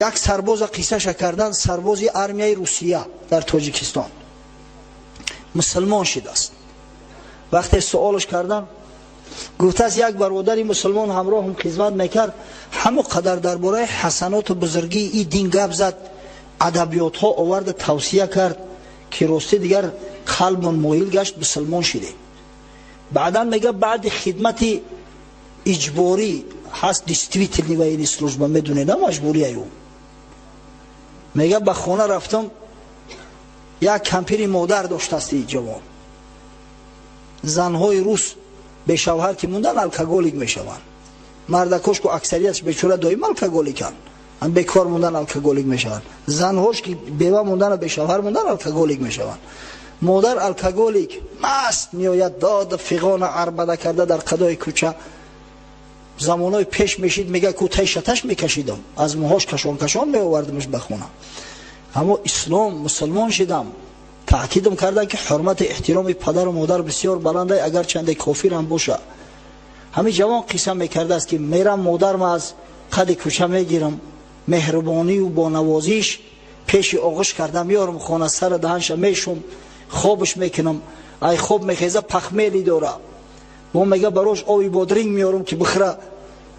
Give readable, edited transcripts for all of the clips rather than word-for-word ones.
Як сарбоза қиссаша кардан, сарбози армияи Русия дар Тоҷикистон мусулмон шидааст. Вақте суолш кардан, гуфтааст: як бародари мусулмон ҳамроҳам хизмат мекард, ҳамо қадар дар бораи ҳасаноту бузургии и дин гап зад, адабиётҳо оварда тавсия кард, ки рости дигар қалбмон моил гашт, мусулмон шидем. Баъдан мега, баъди хидмати иҷборӣ ҳаст, действительный военный служба, медунед, маҷбурияю, мега, ба хона рафтам, як кампири модар доштааст ҷавон. Занҳои рус бешавҳар ки мондан, алкоголик мешаванд. Мардакош ку аксариятш бечора доим алкоголиканд, бекор мондан, алкоголик мешаванд. Занҳош ки бева мондану бешавҳар мондан, алкоголик мешаванд. Модар алкоголик, маст меояд, доду фиғона арбада карда дар қадои кӯча. Замонҳои пеш мешид, мега, ку тай шаташ мекашидам, аз мӯҳош кашон кашон меовардамш ба хона. Аммо ислом, мусулмон шидам, таъкидам кардам, ки ҳурмати эҳтироми падару модар бисёр баланда, агарчанде кофирам боша. Ҳамин ҷавон қисса мекардааст, ки мерам, модарма аз қади кӯча мегирам, меҳрубонию бо навозиш пеши оғӯш карда меорам хона, сара даҳанша мешум, хобш мекунам. Ай хоб мехеза, похмелье дора бо, мега, барош оби бодринг меорам, ки бихӯра,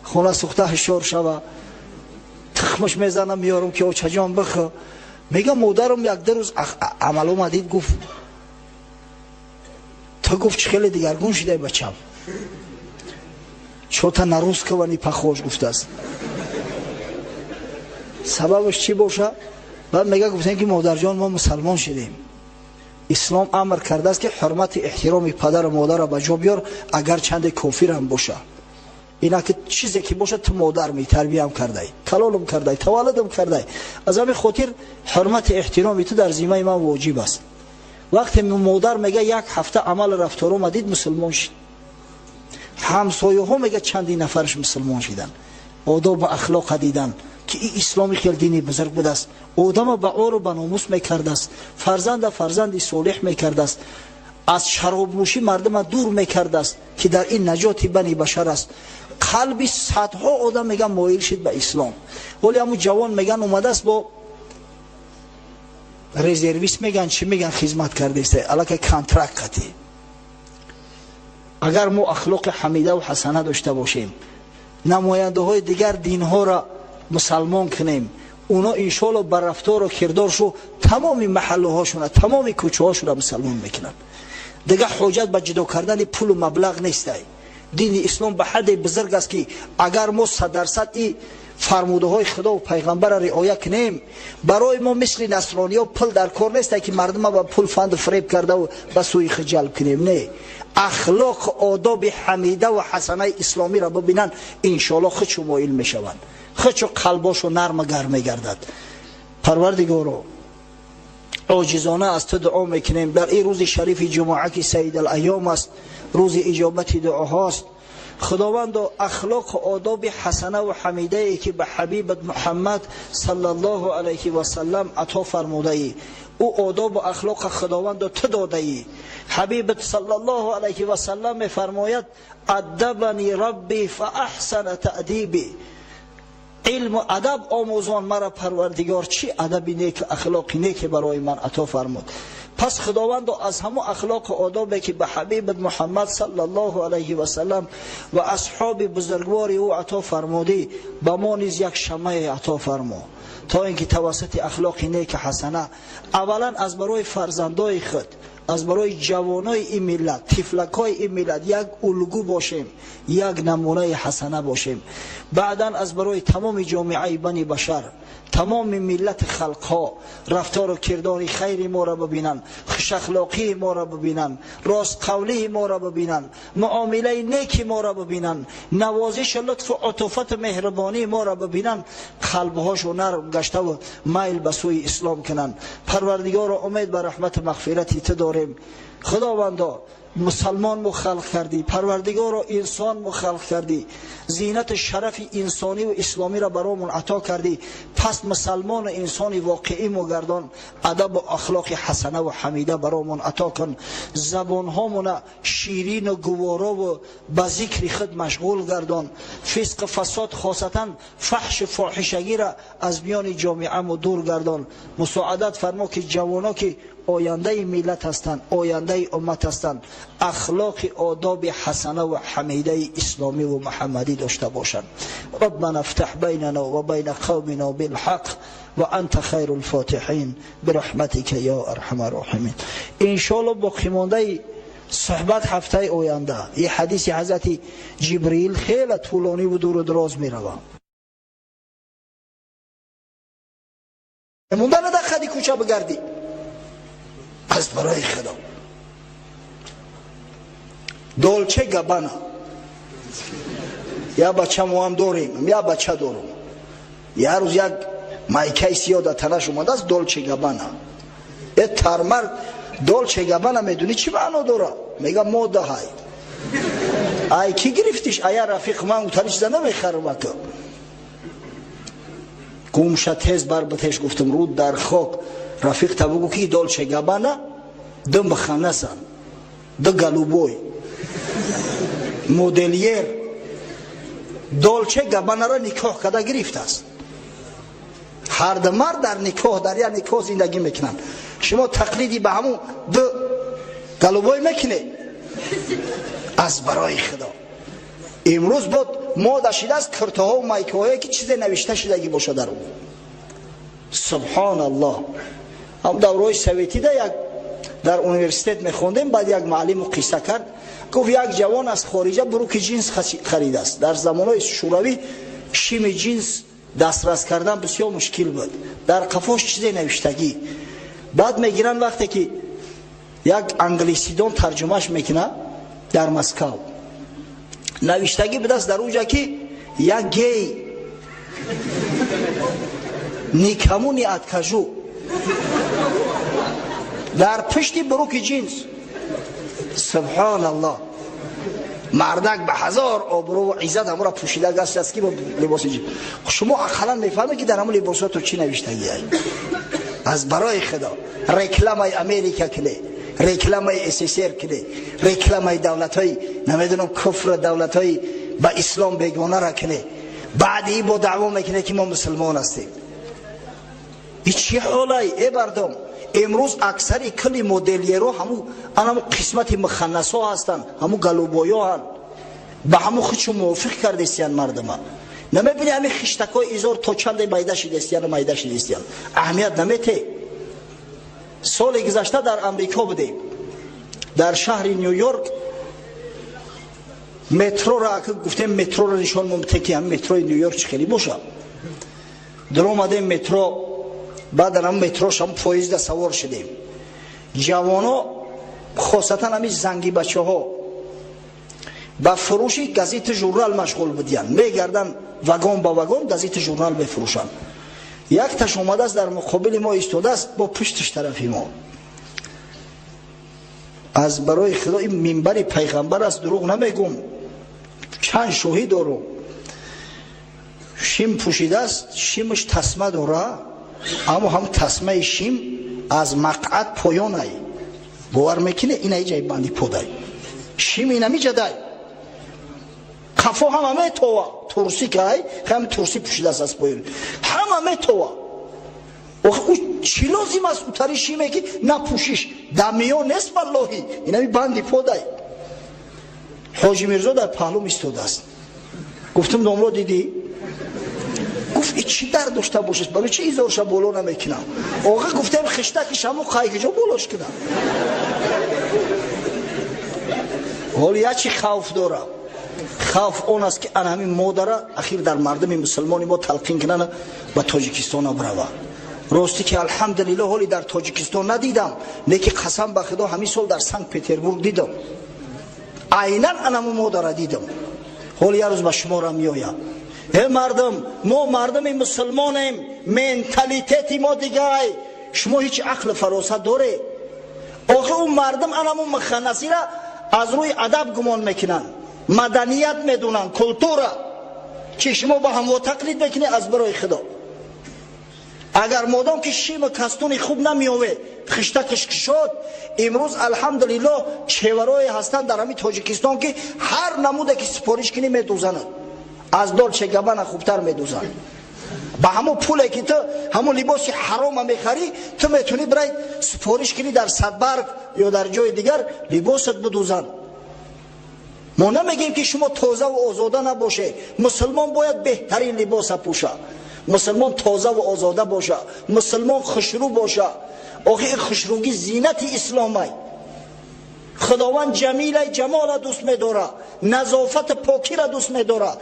хона сӯхта ҳушёр шава, тухмаш мезанам, меорам, ки очаҷон, бихӯ. Мега, модарам як ду рӯз амалома дид, гуфт: ту, гуфт, чӣ хеле дигаргун шидай, бачам, чё-то на русского не похож, гуфтааст. Сабабаш чӣ боша? Баъд мега, гуфтем, ки модарҷон, мо мусалмон шидем, ислом амр кардааст, ки ҳурмати эҳтироми падару модарро ба ҷо биёр, агарчанде кофирам боша. Инаки чизе ки бошад, ту модарми, тарбиям кардай, калолам кардай, таваллудам кардай, аз ҳамин хотир ҳурмати эҳтироми ту дар зиммаи ман воҷиб аст. Вақте модар, мега, як ҳафта амал рафторома дид, мусулмон шид. Ҳамсояҳо, мега, чанди нафараш мусулмон шиданд, одобу ахлоқа дидан, ки и исломи хел дини бузург будааст, одама ба ору ба номус мекардааст, фарзанда фарзанди солеҳ мекардааст, аз шаробнӯшӣ мардума дур мекардааст, ки дар ин наҷоти бани башар аст. Қалби садҳо одам, меган, моил шид ба ислом. Ҳоли ҳамун ҷавон, меган, омадааст, бо резервист, меган, чӣ меган, хизмат кардааст, аллакай контракт қатӣ. Агар мо ахлоқи ҳамидаву ҳасана дошта бошем, намояндаҳои дигар динҳоро мусалмон кунем, уно иншоалло ба рафтору кирдоршу тамоми маҳаллуҳошуна, тамоми кӯчаҳошуна мусалмон мекунанд. Дигар ҳоҷат ба ҷудо кардани пулу маблағ нестай. Дини ислом ба ҳадде бузург аст, ки агар мо 100% и фармудаҳои худову пайғамбарро риоя кунем, барои мо мисли насрониё пул дар кор нестай, ки мардума ба пул фанду фиреб кардаву ба сӯи худ ҷалб кунем. Не, ахлоқ, одоби ҳамидаву ҳасанаи исломиро бибинанд, иншоалло худшу моил мешаванд, худшу қалбошу нарма гарм мегардад. Парвардигоро, оҷизона аз ту дуо мекунем дар ин рӯзи шарифи ҷумъа, ки сайидалайём аст, рӯзи иҷобати дуоҳост. Худовандо, ахлоқу одоби ҳасанаву ҳамидае, ки ба ҳабибат Муҳаммад саллаллоҳу алайҳи васалам ато фармудаӣ, ӯ одобу ахлоқа, худовандо, ту додаӣ. Ҳабибат саллаллоҳу алайҳи васалам мефармояд: أدبني ربي فأحسن تأديبي. Илму адаб омӯзон мара парвардигор, чӣ адаби неку ахлоқи неке барои ман ато фармуд. Пас, худовандо, аз ҳамон ахлоқу одобе, ки ба ҳабибат Муҳаммад саллаллоҳу алайҳи васалам ва асҳоби бузургвори ӯ ато фармудӣ, ба мо низ як шамае ато фармо, то ин ки тавассути ахлоқи неки ҳасана аввалан аз барои фарзандои худ, аз барои ҷавонои ин миллат, тифлакҳои ин миллат як улгӯ бошем, як намунаи ҳасана бошем, баъдан аз барои тамоми ҷомеаи бани башар, тамоми миллати халқҳо рафтору кирдори хайри моро бибинанд, хушахлоқии моро бибинанд, ростқавлии моро бибинанд, муомилаи неки моро бибинанд, навозишу лутфу утуфату меҳрубонии моро бибинанд, қалбҳошо нарм гаштаву майл ба сӯи ислом кунанд. Парвардигоро, умед ба раҳмату мағфирати ту дорем. Худовандо, мусалмон мо халқ кардӣ, Парвардигоро, инсон мо халқ кардӣ, зинати шарафи инсонӣ ва исломиро баромон ато кардӣ. Пас мусалмону инсони воқеӣ мо гардон, адабу ахлоқи ҳасана ва ҳамида баромон ато кун, забонҳомона ширину гуворову ба зикри худ машғул гардон, фисқу фасод, хосатан фаҳшу фоҳишагиро аз миёни ҷомеамо дур гардон. Мусоадат фармо, ки ҷавоно, ки ояндаи миллат ҳастанд, ояндаи уммат ҳастанд, ахлоқи одоби ҳасана ва ҳамидаи исломӣ ва муҳаммадӣ дошта бошанд. ربنا افتح بيننا وبين قومنا بالحق وأنت خير الفاتحين برحمتك يا أرحم الراحمين. انشالله боқимондаи суҳбат ҳафтаи оянда. И ҳадиси ҳазрати Ҷибриил хеле тӯлониву дуру дароз меравад. Монда нада хади кӯча бигардӣ. Аз барои Худо, Долче Габана. Я бача моам дорем, я бача дорум. Я рӯз як майкаи сиёҳ дар танаш омадааст, Долче Габана. Э, тармар, Долче Габана медунӣ чӣ маъно дора? Мега, мода ҳай. Ай кӣ гирифтиш? Ая рафиқ, ман утари чиза намехарам. Ака, гумша, тез бар битеш. Гуфтам, рӯ дар хок, рафиқта бугӯ, ки Долче Габана ду муханнасан, ду голубой модельер Долче Габанаро никоҳ карда гирифтааст. Ҳарду мард дар никоҳ, дар як никоҳ зиндагӣ мекунанд. Шумо тақлиди ба ҳамун ду голубой мекунед? Аз барои Худо, имрӯз бод мода шидааст куртаҳо, майкаҳое, ки чизе навишта шидагӣ бошад дар ӯ. Субҳоналлоҳ! Ҳам давраҳои советида як дар университет мехондем, баъд як муаллиму қисса кард, гуфт, як ҷавон аз хориҷа брюки ҷинс харидааст. Дар замонҳои Шӯравӣ шими ҷинс дастрас кардан бисёр мушкил буд. Дар қафош чизе навиштагӣ. Баъд мегиранд, вақте ки як англисидон тарҷумаш мекунад дар Москав, навиштагӣ будааст дар уҷа, ки як гей никому не откажу, дар пушти брюки ҷинс. Субҳоналлоҳ! Мардак ба ҳазор обрӯву иззат ҳамура пӯшида гаштааст, ки бо либоси ҷинс. Шумо ақаллан мефаҳмед, ки дар ҳамун либосото чӣ навиштагиай. Аз барои Худо, рекламаи Америка киле, рекламаи СССР киле, рекламаи давлатҳои, намедонам, куфр, давлатҳои ба ислом бегонара киле. Баъди бо даъво мекунед, ки мо мусулмон ҳастем. И чӣ ҳолай, э мардум? Имрӯз аксари кулли модельеро ҳаму анаму қисмати муханнасо ҳастанд, ҳаму голубой оҳанд. Ба ҳаму худшу мувофиқ кардестиян мардума. Намебини, ҳами хиштакҳои изор то чанде майда шидестияну майда шидестиян, аҳамият намете. Соли гузашта дар Амрико будем, дар шаҳри Ню Йорк. Метрора гуфтем, метрора нишон момте, ки ҳами метрои Ню Йорк чӣ хеле боша. Даромадем метро, баъд дар ҳам метрош, ҳам поезда савор шудем. Ҷавоно, хосатан ҳами занги бачаҳо, ба фурӯши газету журнал машғул будиянд. Мегарданд вагон ба вагон, газету журнал мефурӯшанд. Якташ омадааст, дар муқобили мо истодааст, бо пуштиш тарафи мо. Аз барои Худо, ин минбари пайғамбар аст, дурӯғ намегум, чанд шоҳӣ дорум. Шим пӯшидааст, шимаш тасма дора, аммо ҳам тасмаи шим аз мақъад поёнай. Бовар мекунӣ, ина ҷай банди подай шим инамиҷадай, қафо ҳама метова. Турси кай, ҳами турси пӯшидааст, аз поён ҳама метова. Охи, ӯ чӣ лозим аст утари шиме, ки напӯшиш дар миён нест? Валлоҳи, инами банди подай. Ҳоҷи Мирзо дар паҳлум истодааст. Гуфтам, домло, дидӣ? Гуфт, и чӣ дард дошта бошад? Барои чӣ изорша боло намекунам? Оға, гуфтем, хиштаки шамо қайкиҷо болош кунам? Ҳоли як чи хавф дорам. Хавф он аст, ки ана ҳамин модара ахир дар мардуми мусулмони мо талқин кунанд, ба Тоҷикистона бирава. Ростӣ ки, алҳамдулилло, ҳоли дар Тоҷикистон надидам, леки қасам ба Худо, ҳамин сол дар Санкт Петербург дидам, айнан анаму модара дидам. Ҳоли як рӯз ба шумора меоям. Э мардум, мо мардуми мусулмонем, менталитети мо дигай. Шумо ҳеҷ ақлу фаросат доред? Охи ӯ мардум анаму муханнасира аз рӯи адаб гумон мекунанд, маданият медунанд, культура. Чи шумо ба ҳамво тақлид мекунед аз барои Худо? Агар модом ки шима кастуни хуб намеове, хиштакаш кушод, имрӯз алҳамдулиллоҳ чеварое ҳастанд дар ҳамин Тоҷикистон, ки ҳар намуде ки супориш кунӣ медӯзанад, аз Долче Габбана хубтар медӯзанд. Ба ҳамон пуле ки ту ҳамон либоси ҳарома мехарӣ, ту метавонӣ бирай супориш кунӣ дар Садбарг ё дар ҷои дигар либосат бидӯзанд. Мо намегӯем, ки шумо тозаву озода набошед. Мусулмон бояд беҳтарин либоса пӯша, мусулмон тозаву озода боша, мусулмон хушрӯ боша. Охи ин хушрӯгӣ зинати исломай. Худованд ҷамилай, ҷамола дӯст медора, назофати покира дӯст медора.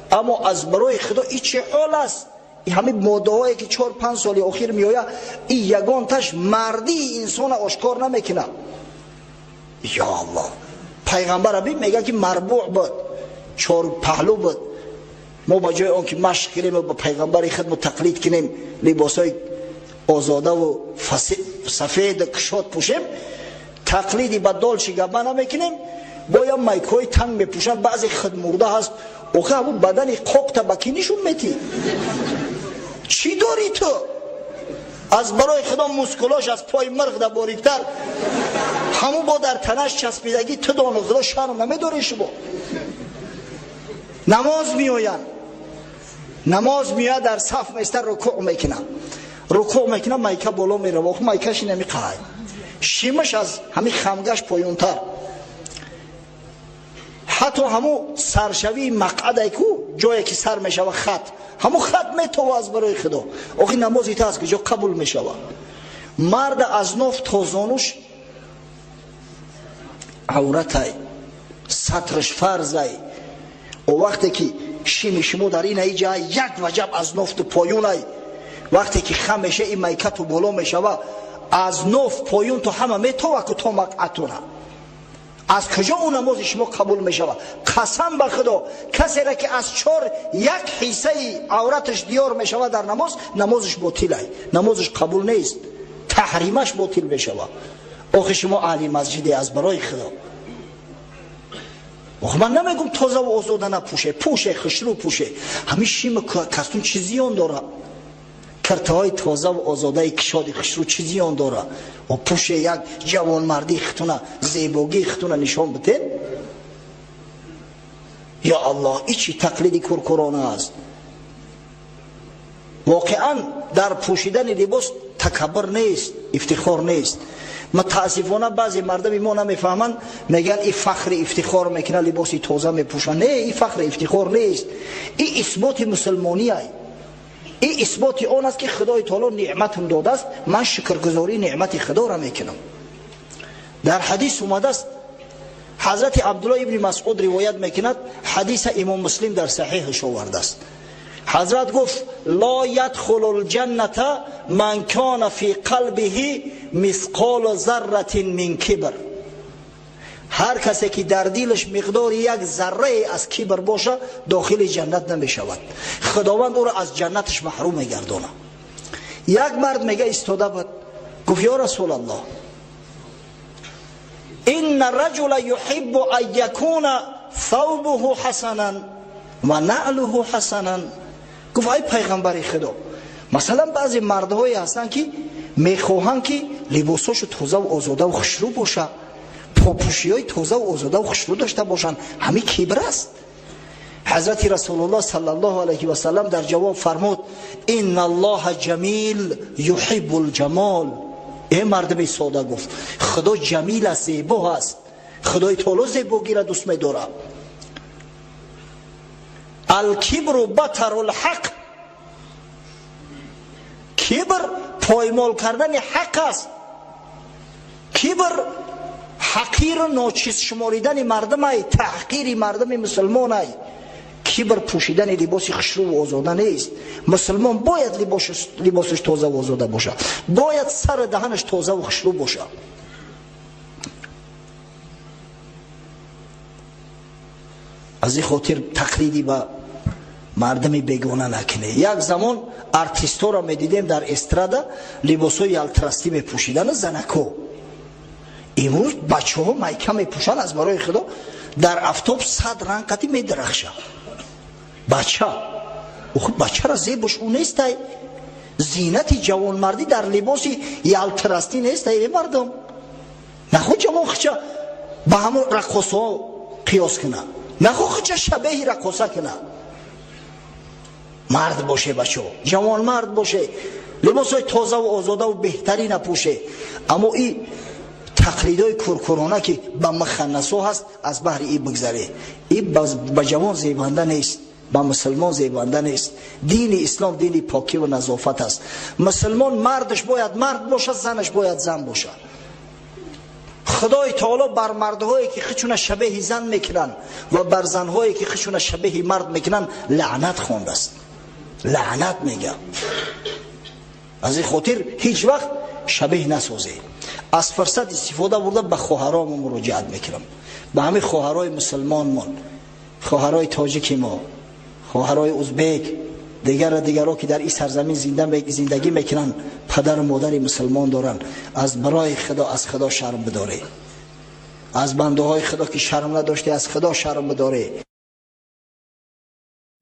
Аммо аз барои Худо, и чӣ ҳол аст? Ҳамин моддаҳое ки 4-5 соли охир меояд, и ягонташ мардии инсона ошкор намекунад. Ё Аллоҳ, пайғамбара бин, мегӯяд, ки марбӯъ буд, чор паҳлӯ буд. Мо ба ҷои он ки машқ кунем ва ба пайғамбари худмо тақлид кунем, либосҳои озодаву сафеду кушод пӯшем, тақлиди ба Долче Габбана мекунем, боя майкҳои танг мепӯшанд. Баъзе худмурда ҳаст. Охи ҳамун бадани қоқта ба кӣ нишон метӣ? Чӣ дорӣ ту? Аз барои Худо, мускулош аз пои мирғ да бориктар, ҳамун бо дар танаш часпидагӣ. Ту дону Худо шарм намедорӣ? Шумо намоз меоянд, намоз меояд, дар саф места, рукӯъ мекунад, рукӯъ мекунад, майка боло мерава. Охи майкаши намеқаҳай, шимаш аз ҳамин хамгаш поёнтар, ҳатто ҳамун саршавии мақъадай ку, ҷое ки сар мешава хат, ҳамун хат метова. Аз барои Худо, охи намози та аз куҷо қабул мешава? Марда аз ноф то зонуш авратай, сатраш фарзай. О вақте ки шими шумо дар ин ҷа як ваҷаб аз нофту поёнай, вақте ки хам меша, ин майкату боло мешава, аз ноф поён то ҳама метова ку то мақъатуна. Аз куҷо ӯ намози шумо қабул мешавад? Қасам ба Худо, касере ки аз чор як ҳиссаи авраташ диёр мешавад дар намоз, намозаш ботилай, намозаш қабул нест, таҳримаш ботил мешавад. Охи шумо аҳли масҷиде, аз барои Худо. Охи ман намегум тозаву озода напӯше, пӯше, хушрӯ пӯше. Ҳамин шима кастун чӣ зиён дорад? Киртаҳои тозаву озодаи кишоди хушрӯ чӣ зиён дорад? Пӯше, як ҷавонмардии хитуна, зебогии хитуна нишон бидед. Ё Аллоҳ, и чӣ тақлиди куркурона аст? Воқеан, дар пӯшидани либос такаббур нест, ифтихор нест. Мутаассифона, баъзе мардами мо намефаҳманд, мегӯянд, и фахри ифтихор мекунад, либоси тоза мепӯшанд. Не, и фахри ифтихор нест, и исботи мусулмониай, и исботи он аст, ки Худои таоло неъматам додааст, ман шукргузории неъмати Худоро мекунам. Дар ҳадис омадааст, ҳазрати Абдулло ибни Масъуд ривоят мекунад, ҳадиса Имом Муслим дар Саҳиҳаш овардааст. Ҳазрат гуфт: «Ло ядхулу лҷанната ман кана фи қалбиҳи мисқолу зарратин мин кибр». Ҳар касе ки дар дилаш миқдори як заррае аз кибр боша, дохили ҷаннат намешавад, Худованд ӯро аз ҷаннаташ маҳрум мегардонад. Як мард, мега, истода буд, гуфт: «Ё Расулаллоҳ, инна раҷула юҳиббу ан якуна thawbuhu ҳасанан ва наълуҳу ҳасанан». Гуфт: «Ай пайғамбари Худо, масалан, баъзе мардҳое ҳастанд, ки мехоҳанд, ки либосҳошу тозаву озодаву хушрӯ боша, попӯшиҳои тозаву озодаву хушрӯ дошта бошанд. Ҳамин кибр аст?» Ҳазрати Расулуллоҳ саллаллоҳу алайҳи васалам дар ҷавоб фармуд: «Инна Аллоҳа ҷамил юҳиббу лҷамол». Э мардуми сода, гуфт, Худо ҷамил аст, зебо аст, Худои таоло зебогиро дӯст медорад. «Алкибру батару лҳақ». Кибр поймол кардани ҳақ аст. Кибр ҳақиру ночиз шуморидани мардумай, таҳқири мардуми мусулмонай. Кибр пӯшидани либоси хушрӯву озода нест. Мусулмон бояд либосаш тозаву озода бошад, бояд сару даҳанаш тозаву хушрӯ бошад. Аз ин хотир тақлиди ба мардуми бегона накунед. Як замон артистҳоро медидем дар эстрада, либосҳои ялтрастӣ мепӯшидану занако. Имрӯз бачаҳо майка мепӯшанд, аз барои Худо, дар афтоб 100 ранг қати медарахша бача. Охи, бачара зебош ӯ нестай. Зинати ҷавонмардӣ дар либоси ялтирастӣ нестай. Э, мардум, нахо ҷавон хича ба ҳамон раққосҳо қиёс куна, нахо хича шабеҳи раққоса куна. Мард боше, бачо, ҷавонмард боше, либосҳои тозаву озодаву беҳтарина пӯше. Аммо и тақлидҳои куркурона, ки ба муханнасо ҳаст, аз баҳри и бигзаре. И ба ҷавон зебанда нест, ба мусулмон зебанда нест. Дини ислом дини покиву назофат аст. Мусулмон мардаш бояд мард бошад, занаш бояд зан бошад. Худои таоло бар мардҳое, ки хичуна шабеҳи зан мекунанд, ва бар занҳое, ки хичуна шабеҳи мард мекунанд, лаънат хондааст. Лаънат мега. Аз ин хотир ҳеҷ вақт шабеҳ насозед. Аз фурсат истифода бурда, ба хоҳаромон муроҷиат мекунам, ба ҳамин хоҳарои мусулмонмон, хоҳарои тоҷики мо, хоҳарои узбек, дигара дигаро, ки дар ин сарзамин зиндагӣ мекунанд, падару модари мусулмон доранд. Аз барои Худо, аз Худо шарм бидоред. Аз бандаҳои Худо ки шарм надоште, аз Худо шарм бидоред.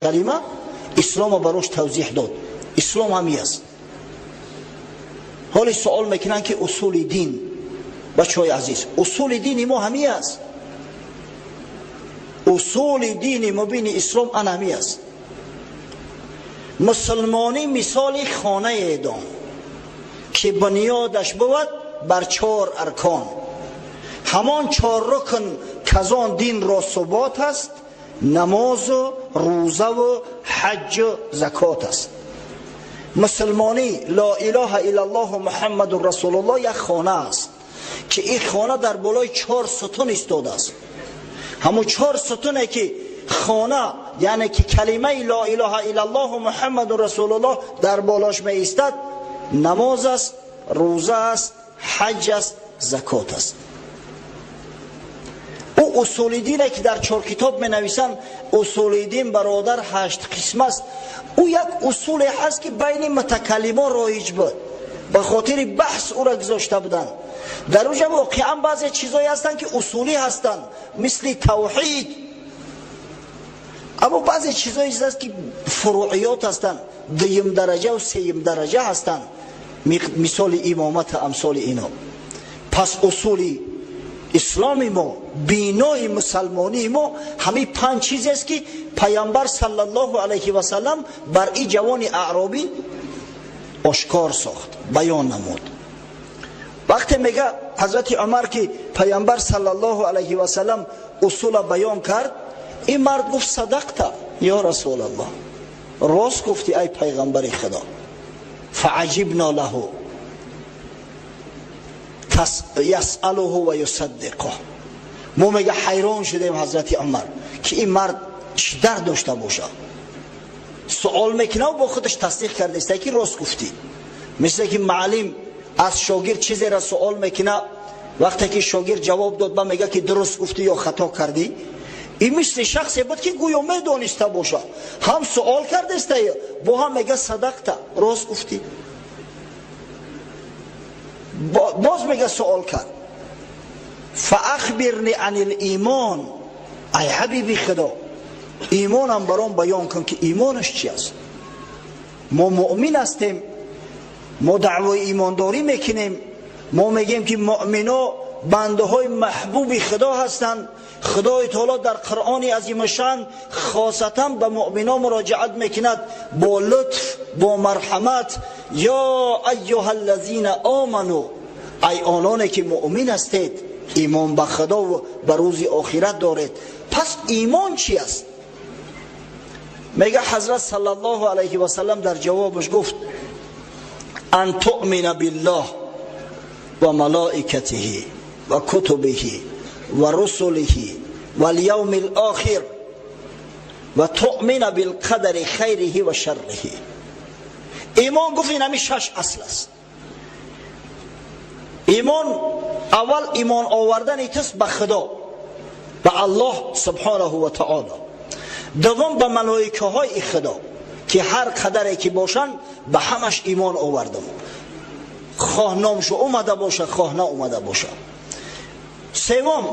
Калима исломо барош тавзеҳ дод. Ислом ҳами аст. Ҳоли суол мекунанд, ки усули дин. Бачаҳои азиз, усули дини мо ҳами аст. Усули дини мубини ислом ан ҳами аст. Мусулмонӣ мисоли хонае дон, ки бунёдаш бувад бар чор аркон. Ҳамон чор рукн, казон динро субот аст, намозу рӯзаву ҳаҷҷу закот аст. Мусулмонӣ, ла илаҳа иллаллоҳу Муҳаммадун расулуллоҳ, як хона аст, ки ин хона дар болои чор сутун истодааст. Ҳамун чор сутуне, ки хона, яъне ки калимаи ла илаҳа иллаллоҳу Муҳаммадун расулуллоҳ дар болош меистад, намоз аст, рӯза аст, ҳаҷ аст, закот аст. Ӯ усули дине, ки дар чор китоб менависанд, усули дин, бародар, ҳашт қисм аст. Ӯ як усуле ҳаст, ки байни мутакаллимон роиҷ буд, ба хотири баҳс ӯра гузошта буданд. Дар уҷа воқеан баъзе чизое ҳастанд, ки усулӣ ҳастанд, мисли тавҳид, аммо баъзе чизое аст, ки фуруиёт ҳастанд, дуюм дараҷаву сеюм дараҷа ҳастанд, мисоли имомата, амсоли ино. Пас усули исломи мо, бинои мусалмонии мо ҳамин панҷ чизест, ки Пайғамбар саллаллоҳу алайҳи васалам бар ин ҷавони аъробӣ ошкор сохт, баён намуд. Вақте мега ҳазрати Умар, ки Пайғамбар саллаллоҳу алайҳи васалам усула баён кард, ин мард гуфт: «Садақта, ё Расулаллоҳ, рост гуфтӣ, ай пайғамбари Худо». Фаъаҷибно лаҳу ясалуҳу ва юсаддиқуҳ. Мо, мега, ҳайрон шудем, ҳазрати Умар, ки ин мард чӣ дард дошта бошад, суол мекунав, бо худаш тасдиқ кардаиста, ки рост гуфтӣ. Мисле ки муаллим аз шогирд чизеро суол мекуна, вақте ки шогирд ҷавоб дод, ба мега, ки дуруст гуфтӣ ё хато кардӣ. Ин мисли шахсе буд, ки гӯё медониста бошад, ҳам суол кардаиста, бо ҳам мега: «Садақта, рост гуфтӣ». Боз мега, суол кард: «Фаахбирни ани лимон, ай ҳабиби Худо, имонам баром баён кун, ки имонаш чи аст? Мо муъмин ҳастем, мо даъвои имондорӣ мекунем, мо мегӯем, ки муъмино бандаҳои маҳбуби Худо ҳастанд. Худои таоло дар Қуръони азимашан хосатан ба муъмино муроҷиат мекунад бо лутф, бо марҳамат: ё айюҳа ллазина оману, ай ононе ки муъмин ҳастед, имон ба Худову ба рӯзи охират доред». Пас имон чи аст? Мега, ҳазрат саллаллоҳу алайҳи васалам дар ҷавобаш гуфт: «Ан туъмина биллоҳ ва малоикатиҳи ва кутубиҳи ва русулиҳи валявми лохир ва туъмина билқадари хайриҳи ва шарриҳи». Имон, гуфт, ин ҳамин шаш асл аст. Имон аввал имон овардани туст ба Худо, ба Аллоҳ субҳонаҳу ва таоло. Дуввум, ба малоикаҳои Худо, ки ҳар қадаре ки бошанд, ба ҳамаш имон овардам, хоҳ номшо омада боша, хоҳ наомада боша. Севум,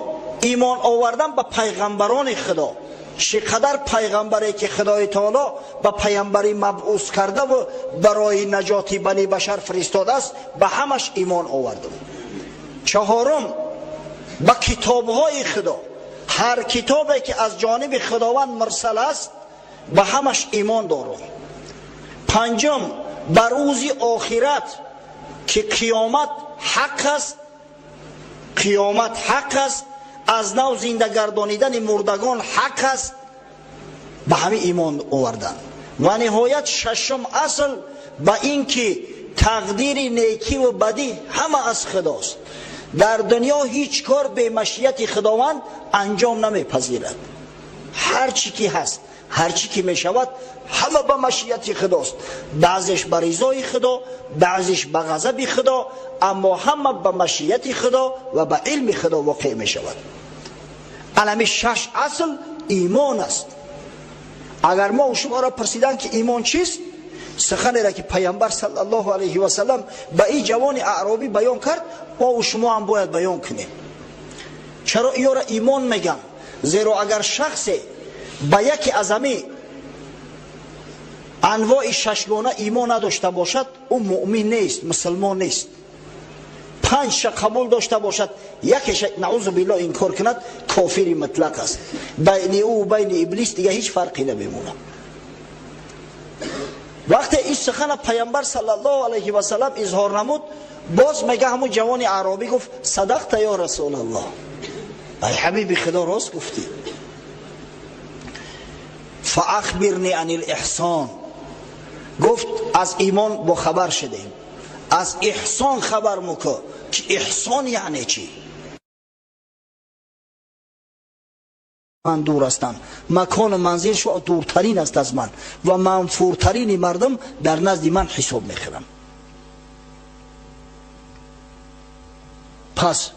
имон овардан ба пайғамбарони Худо. Чӣ қадар пайғамбаре ки Худои Таоло ба пайғамбарӣ мабъус кардаву барои наҷоти бани башар фиристодааст, ба ҳамаш имон овардам. Чаҳорум, ба китобҳои Худо. Ҳар китобе ки аз ҷониби Худованд мурсал аст, ба ҳамаш имон дорам. Панҷум, ба рӯзи охират, ки қиёмат ҳақ аст, қиёмат ҳақ аст, аз нав зинда гардонидани мурдагон ҳақ аст, ба ҳамин имон овардан. Ва ниҳоят шашум асл, ба ин ки тақдири некиву бадӣ ҳама аз Худост. Дар дунё ҳеҷ кор бемашияти Худованд анҷом намепазирад. Ҳар чӣ ки ҳаст, ҳар чӣ ки мешавад, ҳама ба машияти Худост. Баъзеш ба ризои Худо, баъзеш ба ғазаби Худо, аммо ҳама ба машияти Худо ва ба илми Худо воқеъ мешавад. Алами шаш асл имон аст. Агар мо шуморо пурсиданд, ки имон чист, суханеро ки Пайғамбар саллаллоҳу алайҳи васаллам ба ин ҷавони аъробӣ баён кард, мо шумо ҳам бояд баён кунем. Чаро иёро имон мегӯям? Зеро агар шахсе ба яке аз ҳами анвои шашгона имон надошта бошад, ӯ муъмин нест, мусулмон нест. Панҷша қабул дошта бошад, якеша, наузу биллоҳ, инкор кунад, кофири мутлақ аст. Байни ӯ байни иблис дига ҳеҷ фарқе намемонад. Вақте ин сухана Пайғамбар саллаллоҳу алайҳи васаллам изҳор намуд, боз мега, ҳамун ҷавони аъробӣ гуфт: «Садақта, ё Расулаллоҳ, ай ҳабиби Худо, рост гуфтӣ. Фаахбирни ани лиҳсон». Гуфт: «Аз имон бохабар шудем, аз эҳсон хабар мукӯ, ки эҳсон яъне чӣ?» Ман дур ҳастам, макону манзил шо дуртарин аст аз ман ва манфуртарини мардум дар назди ман ҳисоб мехӯрам. Пас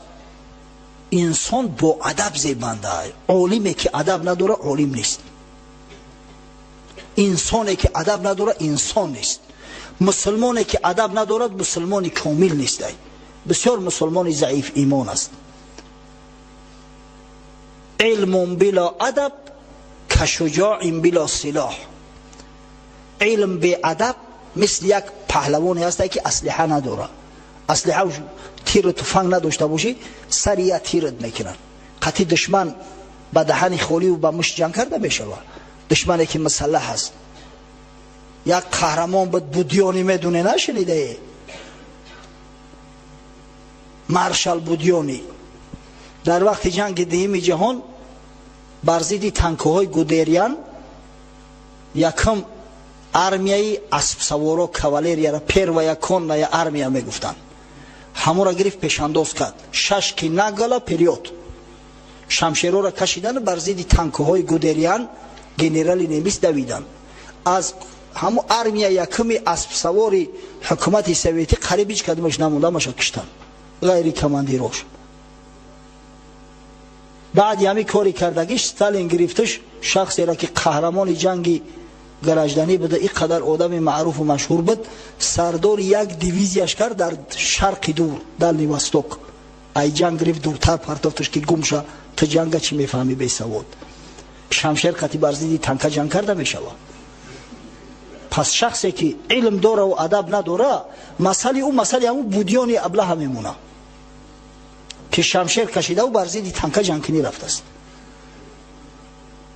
инсон бо адаб зебанда. Олиме ки адаб надора, олим нест. Инсоне ки адаб надора, инсон нест. Мусулмоне ки адаб надорад, мусулмони комил нест. Бисёр мусулмони заиф имон аст. Илмун било адаб кашуҷоин било силоҳ. Илм беадаб мисли як паҳлавоне ҳаста, ки аслиҳа надорад. Аслиҳа, тиру туфанг надошта бошӣ, сари я тират мекунанд. Қатъи душман ба даҳани холиву ба мушт ҷанг карда мешавад? Душмане ки мусаллаҳ аст. Як қаҳрамон буд, Будёнӣ, медоне, нашунидае? Маршал Будёнӣ дар вақти ҷанги дуюми ҷаҳон бар зидди танкҳои Гудериан якум армияи аспсаворо, кавалерияра, первая конная армия мегуфтанд, ҳамонро гирифт, пешандоз кард. Шашки наголо вперёд, шамшерора кашидан, бар зидди танкҳои Гудериан, генерали немис, давиданд. Аз ҳамун армия якуми аспсавори ҳукумати советӣ қариб ҳеҷ кадомаш намонда, ҳамаша киштанд, ғайри командирош. Баъди ҳамин кори кардагиш, Сталин гирифташ, шахсеро ки қаҳрамони ҷанги гражданӣ буда, ин қадар одами маъруфу машҳур буд, сардори як дивизияш кард дар Шарқи Дур, Дальний Восток. Ай ҷанг гирифт, дуртар партофташ, ки гумша, ту ҷанга чӣ мефаҳмӣ, бесавод? Шамшер қати бар зидди танка ҷанг карда мешавад? Пас шахсе ки илм дораву адаб надора, масъали ӯ масъали ҳамун Будёни аблаҳа мемонад, ки шамшер кашидаву бар зидди танка ҷангкунӣ рафтааст.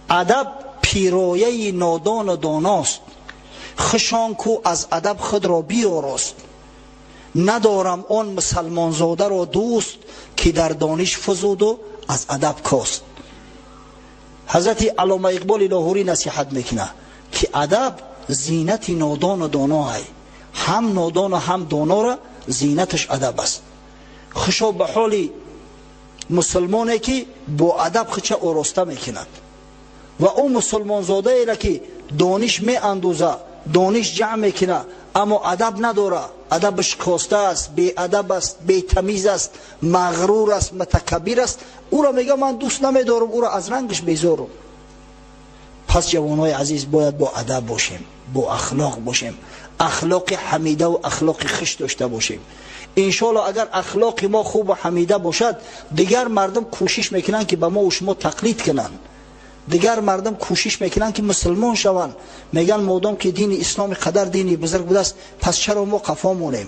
Адаб пирояи нодону доност, хушон ку аз адаб худро биёрост. Надорам он мусалмонзодаро дӯст, ки дар дониш фузуду аз адаб кост. Ҳазрати Аллома Иқболи Лоҳурӣ насиҳат мекунад, ки адаб зинати нодону доноай. Ҳам нодону ҳам донора зинаташ адаб аст. Хушо ба ҳоли мусулмоне, ки бо адаб худша ороста мекунад, ва ӯ мусулмонзодаеро, ки дониш меандӯза, дониш ҷамъ мекунад, аммо адаб надора, адабаш коста аст, беадаб аст, бетамиз аст, мағрур аст, мутакаббир аст, ӯро мега, ман дӯст намедорам, ӯро аз рангаш безорам. Пас ҷавонҳои азиз, бояд бо адаб бошем, бо ахлоқ бошем. Ахлоқи ҳамидаву ахлоқи хиш дошта бошем. Иншоалло, агар ахлоқи мо хубу ҳамида бошад, дигар мардум кӯшиш мекунанд, ки ба мо шумо тақлид кунанд. Дигар мардум кӯшиш мекунанд, ки мусулмон шаванд. Мегӯянд, модом ки дини ислом қадар дини бузург будааст, пас чаро мо қафо монем?